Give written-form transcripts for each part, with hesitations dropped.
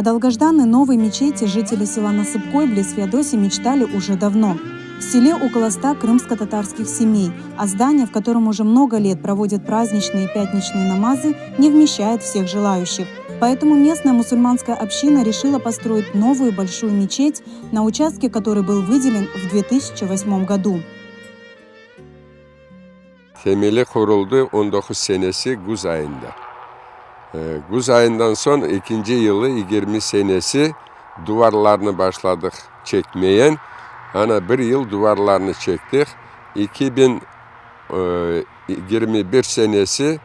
О долгожданной новой мечети жители села Насыпкой близ Феодосии мечтали уже давно. В селе около 100 крымско-татарских семей, а здание, в котором уже много лет проводят праздничные и пятничные намазы, не вмещает всех желающих. Поэтому местная мусульманская община решила построить новую большую мечеть на участке, который был выделен в 2008 году. Temeli quruldı 19 senesi güz ayında. Güz ayından soñ ekinci yılı, 20 senesi duvarlarnı başladıq çekmeye. Ana bir yıl duvarlarnı çektik. 2021 senesi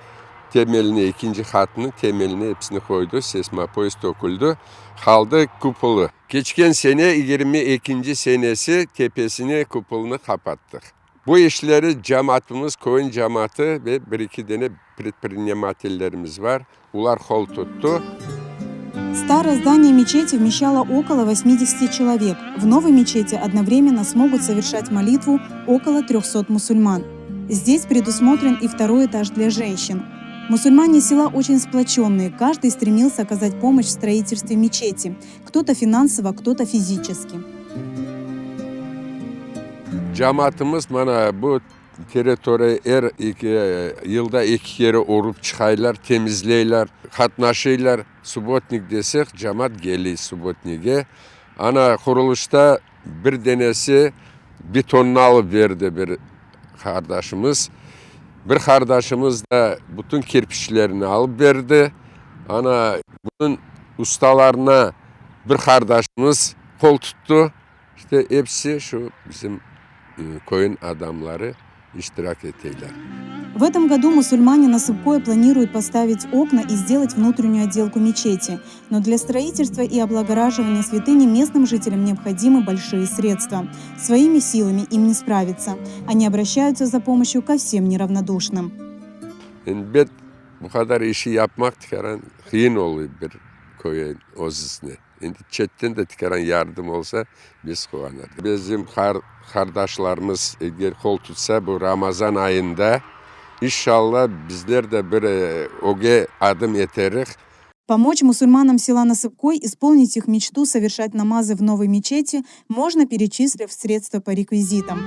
temelini, ekinci qatını, temelini episini qoydı, seysmopoyas töküldi. Qaldı kupolı. Keçken sene, 22-nci senesi tepesine kupolnı qapattıq. Bu işleri cemaatımız, köyün cemaatı ve bir-eki dene predprinimatellerimiz bar, olar qol tuttı. Старое здание мечети вмещало около 80 человек. В новой мечети одновременно смогут совершать молитву около 300 мусульман. Здесь предусмотрен и второй этаж для женщин. Мусульмане села очень сплоченные, каждый стремился оказать помощь в строительстве мечети. Кто-то финансово, кто-то физически. Cemaatımız mana bu territoriya er eki yılda eki kere urıp çıqaylar, temizleyler, qatnaşıylar. Subbotnik desek, cemaat kele subbotnige. Ana qurulışta bir denesi betonnı alıp berdi bir qardaşımız. Bir qardaşımız da bütün kirpiçlerini alıp berdi. Ana bunıñ ustalarına bir qardaşımız qol tuttı. İşte episi şu bizim köyün adamları iştirak eteler. В этом году мусульмане Насыпкоя планируют поставить окна и сделать внутреннюю отделку мечети. Но для строительства и облагораживания святыни местным жителям необходимы большие средства. Своими силами им не справиться. Они обращаются за помощью ко всем неравнодушным. Elbet bu qadar işi yapmaq tikaran qıyın oluyor bir köy özüne. Endi çetten de tikaran yardım olsa biz quvanırıq. Bizim qardaşlarımız eger qol tutsa bu Ramazan ayında inşallah bizler de bir öge adım eterik. Помочь мусульманам села Насыпкой исполнить их мечту совершать намазы в новой мечети можно, перечислив средства по реквизитам.